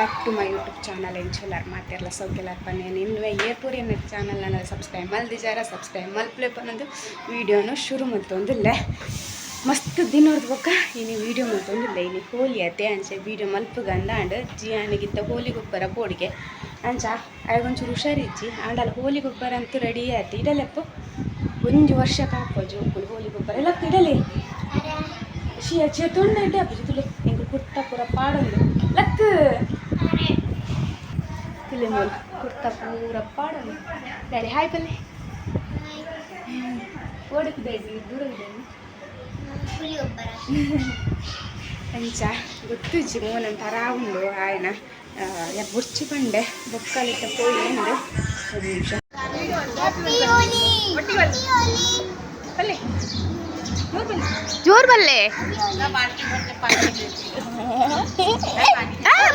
Back to my YouTube channel. ಎಂಚುಲಾರ್ ಮಾತೆರ್ಲ? ಸೌಖ್ಯಲಾರ್ ಪನ್ನೆ. ಇನ್ವೆ ಏರ್ಪೂರ್ ಎನ್ನ channel ನನ್ನ ಸಬ್ಸ್ಕ್ರೈಬ್ ಮಲ್ದಿಜಾರ, ಸಬ್ಸ್ಕ್ರೈಬ್ ಮಲ್ಪ್ಲೆ ಪನ್ನೊಂದು ವೀಡಿಯೋನು ಶುರು ಮಲ್ತೊಂದುಲ್ಲೆ. ಮಸ್ತ್ ದಿನೊರ್ದು ಬೊಕ್ಕ ಇನಿ ವೀಡಿಯೋ ಮಲ್ತೊಂದುಲ್ಲೆ. ಇನಿ ಹೋಲಿ ಅತೆ, ಅಂಚೆ ವೀಡಿಯೋ ಮಲ್ಪುಗಂದ ಅಂಡ್ ಜಿಯಾನಿಗಿತ್ತ ಹೋಲಿ ಗೊಬ್ಬರ ಪೋಡಿಗೆ. ಅಂಚ ಆಯಗೊಂಚೂರು ಹುಷಾರಿಜ್ಜಿ, ಆಂಡಲ ಹೋಲಿ ಗೊಬ್ಬರ ಅಂತೂ ರೆಡಿ ಆಯ್ತು. ಇಡಲೆಪ್ಪು ಒಂಜಿ ವರ್ಷ ಕಾಪ ಜೋಕುಲು ಹೋಲಿ ಗೊಬ್ಬರ ಎಲ್ಲ ಇಡಲೆ. ಶಿಯ ಚಿಯ ತೊಂಡ ಇಡ್ಡೆ ಅಪ್ಪು ತುಲೆ. ಎಂಕುಲು ಕುರ್ತಾ ಪೂರ ಪಾಡೊಂದು ಲಕ್ ತುಲೆ. ಮೂಲ ಕುರ್ತಾ ಪೂರ ಪಾಡೊಂದು. ಡ್ಯಾಡಿ, ಹಾಯ್ ಪಲ್ಲೆ. ಓಡಕ್ಕಿದೆ, ದೂರ ಇದೆ. ಅಂಚ ಗೊತ್ತುಜ್ಜಿ, ಮೋನನ್ ತರ ಉಂಡು ಆಯನ ಬುರ್ಚಿ ಪಂಡೆ ಬೊಕ್ಕಲಿಟ್ಟ ಪೋಯಿ ಉಂಡು. ಒಂದು ನಿಮಿಷ ಪಲ್ಲೆ, ಜೋರ್ ಬಲ್ಲೆ.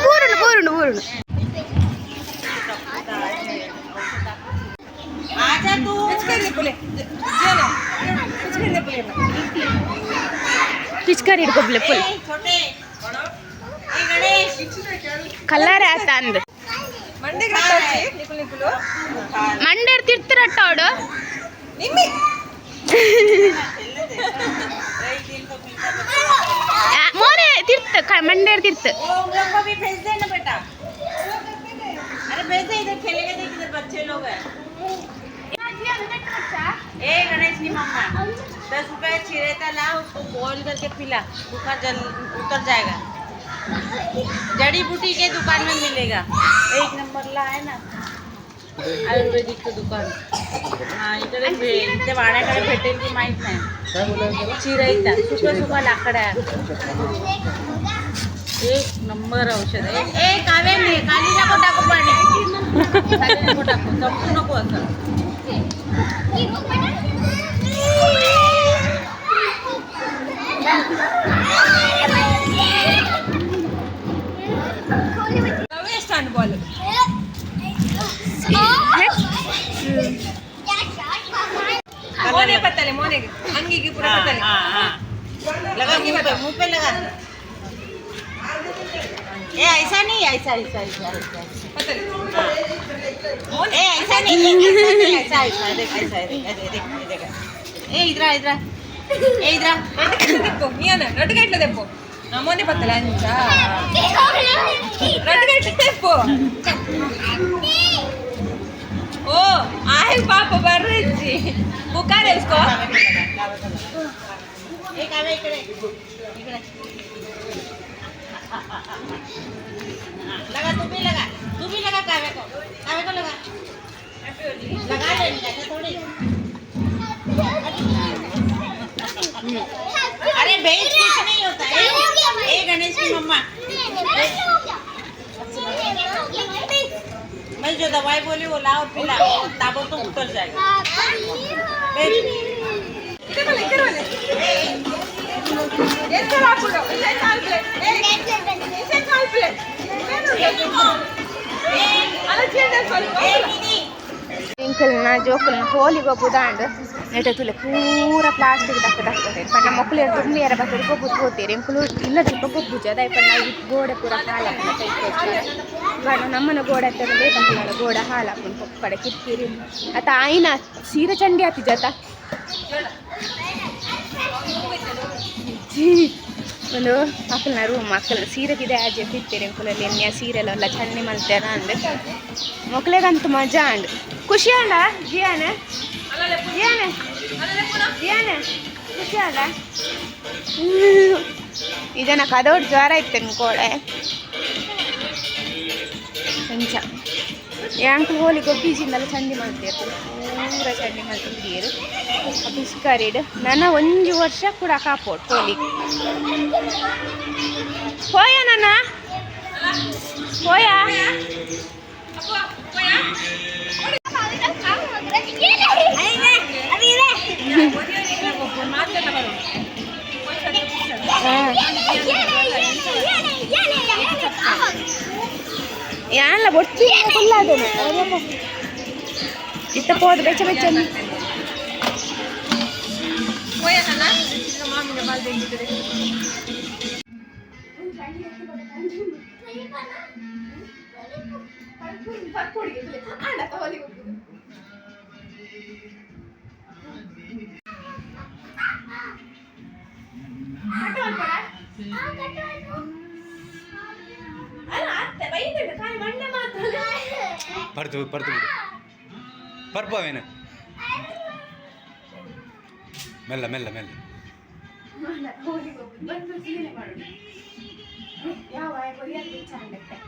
ಬೂರುಂಡು ಬೂರುಂಡು ಬೂರುಂಡು. आजा तू. ಪಿಚ್ಕಾರಿ ಹಿಡ್ಕೊಬ್ಲೆ ಫುಲ್. छोटे ए गणेश. ಕಲ್ಲರ್ ಆತ ಅಂದ್. ಮಂಡೇರ್ ತಿರ್ತಿರಟ್ಟ ಅವಡು. ಮೋನೆ ತಿರ್ತ ಮಂಡೇರ್ ತಿರ್ತ. वो उन लोग को भी भेज दे ना बेटा. अरे भेज दे, इधर खेलेंगे. देख, इधर बच्चे लोग हैं. ए गणेश की मम्मा, 10 रुपए चिरेता ला, उसको बॉईल करके पिला, बुखार जल उतर जाएगा. जड़ी बूटी के दुकान में मिलेगा. एक नंबर ला है ना आयुर्वेदिक दुकान. हा, इकडे इथे वाड्याकडे भेटेल की माहित नाही. चिराईता, सुका सुका लाकड आहे. एक नंबर औषध आहे. ए काव्या, नाही, खाली नको टाकू पाणी, खाली नको टाकू, चमकू नको असं. मोने पत्तले, मोने अंगी की पूरा पत्तले. हाँ हाँ, लगा मुंह पे, मुंह पे लगा. ए, ऐसा नहीं, ऐसा ऐसा ऐसा ऐसा. पत्तले. ए, ऐसा नहीं, ऐसा नहीं, ऐसा ऐसा. देख, ऐसा, देख, देख, देख, देख. ए, इधर आ, इधर आ. ए, इधर आ. దెప్పు నీయన రెండు గంటల దెప్పు. మొన్నే పత్తలే అంచా రెండు గంటల దెప్పు. ఓ आहे पाप बर्रेची बुकार है उसको. ए काव्या, इकडे इकडे लगा. तू भी लगा, तू भी लगा. काव्या को, काव्या को लगा. लगा लेने का क्या थोड़ी. अरे भेज, कुछ नहीं होता है. ए गणेश की मम्मा, मैं जो दवाई बोली वो लाओ, पिला, ताबड़तोब उतर जाएगा. भेज. ఇక్కడ వలే, ఇక్కడ వలే. ఎంత రాపుడు ఇసే కాల్పులే, ఇసే కాల్పులే. అలా చేయండి ಸ್ವಲ್ಪ. ए दीदी. ಎಂಕಲ್ನ ಜೋಕುಲ್ನ ಹೋಲಿ ಗೊಬ್ಬುದಾಂಡ್. ನೆಟ ತುಲೆ, ಪೂರ ಪ್ಲಾಸ್ಟಿಕ್ ದಕ್ಕ ದಕ್ಕ. ಪಂಡ ಮೊಕ್ಕುಲು ತುಂಬಿಯರ ಬತ್ತದ ಗೊಬ್ಬು ಪೋತೇರು. ಎಂಕುಲು ಇಲ್ಲದಲ್ಪ ಗೊಬ್ಬುಜ ಅದಾಯ ಪಂಡ ಈ ಗೋಡೆ ಪೂರ ಹಾಳಾಪುಂಡು ಕೈಕೋಸ್ಕರ. ಪಂಡ ನಮ್ಮನ ಗೋಡೆ ಅತ್ತ ಬೇತಂಕುಲ ಗೋಡೆ ಹಾಳಾಪುಂಡು ಪೊಕ್ಕಡೆ ಕಿರಿಕಿರಿ ಅತ್ತ. ಆಯ್ನ ಸೀರೆ ಚಂಡಿ ಆತಿ ಜತ. ಒಂದು ಅಕ್ಕಲ್ನ ರೂಮ್, ಅಕ್ಕಲ್ನ ಸೀರೆ ಪಿದೆ ಆಜೆ ತಿತ್ತೀರಿ. ಎಂಕುಲಲ್ಲಿ ಎಣ್ಣೆ ಸೀರೆಲ್ಲ ಎಲ್ಲ ಚಂಡಿ ಮಲ್ತೇರ ಅಂದ್. ಮೊಕ್ಲೆಗಂತೂ ಮಜಾ ಅಂಡ್ ಖುಷಿ ಅಂಡ. ಜಿಯಾನ, ಜಿಯಾನ, ಜಿಯಾನ, ಖುಷಿ ಅಂಡ. ಈ ಜನ ಕದೋಡ್ ಜ್ವರ ಇತ್ತು ಕೋಡೆ. ಎಂಚ ಯಾಂಕ್ ಹೋಲಿ ಗೊಬ್ಬಿಜಿಂದಲ್ಲ ಚಂಡಿ ಮಲ್ತೇರು, ಪೂರ ಚಂಡಿ ಮಲ್ತಿದ್ದೀರು ಪಿಸ್ಕಾರಿಡ್. ನನ್ನ ಒಂಜಿ ವರ್ಷ ಕೂಡ ಕಾಪೋಡ್ ಹೋಲಿ. ಹೋಯ ನನ್ನ ಹೋಯ. ಯಾನ್ಲ ಬೊಡ್ಚಿ ಕುಲ್ಲಾದನು ಇತ್ತ ಪೋದು ಬೆಚ್ಚ ಬೆಚ್ಚ. పోయానన్నా మామిన బాల్ తెంగుతుంది. ಪರ್ಪೊಡಿಗೆ ಆಂಡ ಹೋಲಿ ಗೊಬ್ಬುದು. ಕಟ್ ಮಲ್ಪಡ. ಅಲ್ಲ ಅತ್ತೆ ಬೈದೆಂಡು ಕಾಯಿ ಮಣ್ಣೆ ಮಾತ್ರ. ಪರ್ತು ಪರ್ತು ಬಿಡು, ಪರ್ಪವೇನು. ಮೆಲ್ಲ ಮೆಲ್ಲ ಮೆಲ್ಲ. ಹೋಲಿ ಗೊಬ್ಬುದು ಬಂದು ಸೀನೆ ಮಾಡೋಣ. ಯಾವ ಚಾಂಡತ್ತೆ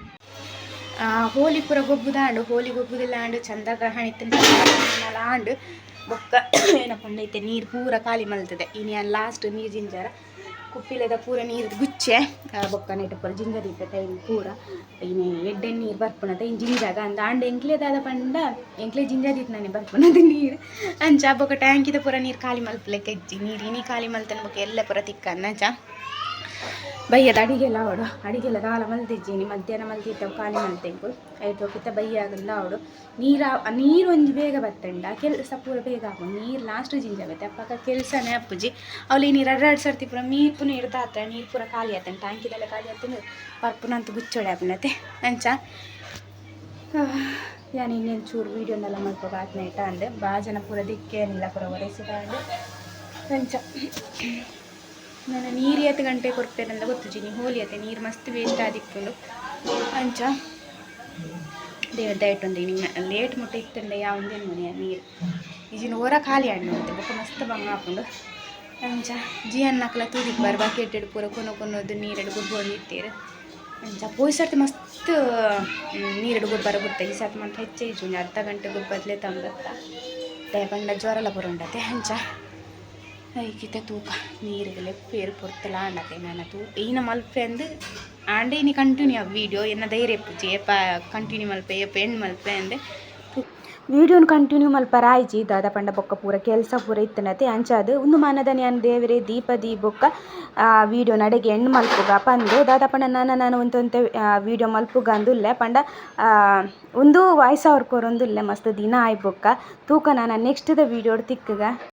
ಹೋಲಿ ಪೂರ ಗೊಬ್ಬುದಾಂಡು. ಹೋಲಿ ಗೊಬ್ಬುದಿಲ್ಲ ಆಂಡು, ಚಂದ್ರಗ್ರಹಣ ಇತ್ತು ಆಂಡು. ಬೊಕ್ಕ ಏನಪ್ಪ ಐತೆ, ನೀರು ಪೂರ ಖಾಲಿ ಮಲ್ತದೆ. ಇನಿ ಲಾಸ್ಟ್ ನೀರು ಜಿಂಜಾರ ಕುಪ್ಪಿಲೆದ ಪೂರ ನೀರು ಗುಚ್ಚೆ. ಬೊಕ್ಕ ನೆಟ್ ಪೂರ ಜಿಂಜ ದೀಪೆ ಟೈಮ್ ಪೂರ. ಇನಿ ಎಡ್ಡೆ ನೀರು ಬರ್ಪುನದ ಇನ್ನು ಜಿಂಜಾಗ ಅಂದ ಆಂಡ. ಎಂಕ್ಲೆ ದಾದ ಪಂಡ ಎಂಕ್ಲೆ ಜಿಂಜ ದೀತ್ ನಾನೆ ಬರ್ಪುನದ ನೀರು ಅಂಚ. ಬೊಕ್ಕ ಟ್ಯಾಂಕಿದ ಪೂರ ನೀರು ಖಾಲಿ ಮಲ್ಪಲೆಕ್ಕ ಇಜ್ಜಿ. ನೀರು ಇನಿ ಖಾಲಿ ಮಲ್ತನ ಬೊಕ್ಕ ಎಲ್ಲ ಪೂರ ತಿಕ್ಕಂದ. ಅಂಚ ಬಯ್ಯದ ಅಡಿಗೆಲ್ಲ ಅವಡು, ಅಡಿಗೆಲ್ಲ ದಾಲ ಮಲ್ತಿಜ್ಜಿನಿ. ಮಧ್ಯಾಹ್ನ ಮಲ್ತಿತ್ತವು ಖಾಲಿ ಮಲ್ತೆಂಕು ಐಟ್ ಹೋಗಿತ್ತ ಬಯ್ಯಾಗಂದ ಅವಡು. ನೀರು ನೀರು ಒಂಜಿ ಬೇಗ ಬತ್ತಂಡ ಕೆಲಸ ಪೂರ ಬೇಗ ಆಪುಂಡು. ನೀರು ಲಾಸ್ಟ್ ಜಿಂಜ ಬತ್ತೆ ಅಪ್ಪಕ ಕೆಲಸನೇ ಅಪ್ಪುಜಿ. ಅವ್ಲು ಈ ನೀರು ಎರಡು ಸರ್ತಿ ಪೂರ ಮೀಪುನ ಹಿಡ್ದು ನೀರು ಪೂರ ಖಾಲಿ ಆತಂಡು, ಟ್ಯಾಂಕಿದೆಲ್ಲ ಖಾಲಿ ಆತಂಡು, ಪರ್ಪುನಂತ ಗುಚ್ಚೊಡೆ ಆಪುನತೆ. ಅಂಚ ಯಾನ್ ಇನ್ನೇನು ಚೂರು ವೀಡಿಯೋನೆಲ್ಲ ಮಲ್ಪೊಗ ಆತ್ನೇಟ ಅಂದೆ. ಭಾಳ ಜನ ಪೂರ ದಿಕ್ಕೇನಿಲ್ಲ, ಪೂರ ಒರೆಸಿದ ಅಂಚ. ನನ್ನ ನೀರು ಏತ್ ಗಂಟೆ ಕೊರ್ಪೇರಂದ ಗೊತ್ತುಜಿ. ನೀ ಹೋಲಿ ಅತ್ತೆ ನೀರು ಮಸ್ತ್ ವೇಸ್ಟ್ ಆದಿಪ್ಪುಂಡು. ಅಂಚ ದೇವ್ರ ದಯಟುಂದು ನಿಮ್ಮ ಲೇಟ್ ಮುಟ್ಟ ಇತ್ತಂಡ ಯಾವಂದೇನು ಮನೆಯ ನೀರು ಇಜಿನ ಓರ ಖಾಲಿ ಆಂಡ್ ಅಂತೆ. ಬೊಕ್ಕ ಮಸ್ತ್ ಬಂಗ ಆಪುಂಡು. ಅಂಚ ಜಿಯನ್ ಅಕ್ಲ ತೂದಿಕ್ ಬಾರ್ ಬಕೆಟ್ ಪೂರ ಕೊನೊ ಕೊನೊದು ನೀರೆಡ್ ಗೊಬ್ಬೊಂದು ಇತ್ತೀರು. ಅಂಚ ಪೋಯ್ ಸರ್ತಿ ಮಸ್ತ್ ನೀರೆಡ್ ಗೊಬ್ಬರ ಗೊತ್ತ. ಈ ಸರ್ತಿ ಮಂತ್ ಹೆಚ್ಚೆ ಇಜ್ಜಿ, ಒಂಜಿ ಅರ್ಧ ಗಂಟೆ ಗೊಬ್ಬದ್ಲೆ ತಂಬತ್ತ ಪಂಡ ಜ್ವರಲ ಬರುಂಡತೆ. ಅಂಚ ಐಕಿತ ತೂಕ ನೀರಿಗೆ ಲೆಪ್ಪೇರು ಪೊರ್ತಲ ಆಂಡತೆ. ನಾನು ತೂ ಈನ ಮಲ್ಪೆ ಅಂದು ಆಂಡೆ. ಇನಿ ಕಂಟಿನ್ಯೂ ಆ ವೀಡಿಯೋ ಎನ್ನ ಧೈರ್ಯ ಇಪ್ಪುಜಿ, ಏಪ ಕಂಟಿನ್ಯೂ ಮಲ್ಪೆ, ಏಪ ಎಂಡ್ ಮಲ್ಪೆ ಅಂದೆ. ವೀಡಿಯೋನು ಕಂಟಿನ್ಯೂ ಮಲ್ಪರ ಆಯ್ಜಿ. ದಾದ ಪಂಡ ಬೊಕ್ಕ ಪೂರ ಕೆಲಸ ಪೂರ ಇತ್ತನತೆ. ಅಂಚಾದ್ ಉಂದು ಮಾನದನಿ ಯಾನ್ ದೇವರೇ ದೀಪ ದೀ ಬೊಕ್ಕ ವೀಡಿಯೋ ನಡೆಗೆ ಎಂಡ್ ಮಲ್ಪುಗ ಪಂದು. ದಾದ ಪಂಡ ನನ ನಾನು ಒಂತೊಂತೆ ವೀಡಿಯೋ ಮಲ್ಪುಗ ಅಂದುಲ್ಲೆ ಪಂಡ ಉಂದು ವಾಯ್ಸ್ ಓವರ್ ಕೊರೊಂದುಲ್ಲೆ ಮಸ್ತ್ ದಿನ ಆಯ್ ಬೊಕ್ಕ. ತೂಕ ನಾನ ನೆಕ್ಸ್ಟ್ ದ ವೀಡಿಯೋಡ್ ತಿಕ್ಕುಗ.